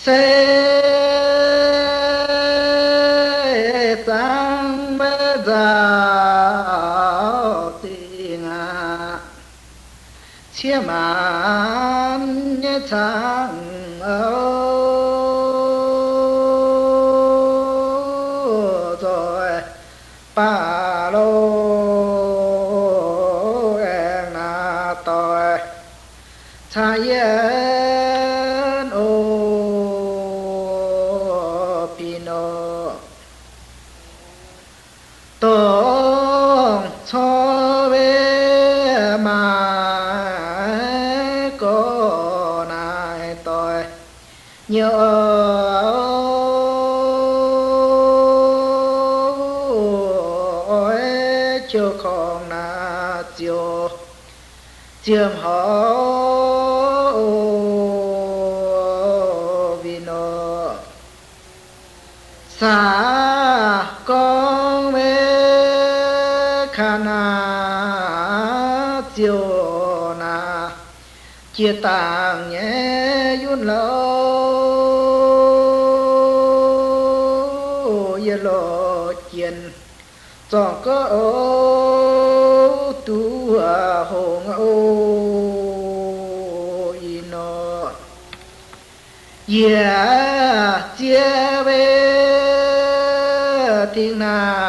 se zangv maiv nzauh zingh aqv. Ciev maanc nyei cangv nzoih baac lo aengx naaiv doic caa yienh o bih nor. Dongh cor weic maaih gorx naaiv doic nyei oix jiu korngh naaiv ziouc ziemx horv o bih nor. Saax gorngv maiv kaav naaiv ziouc naaiv jiex dangh nyei yunv lauh, yie loz jienh zorngc gouv o duqv hongx o ih nor. Yie ziex weic dingh naaiv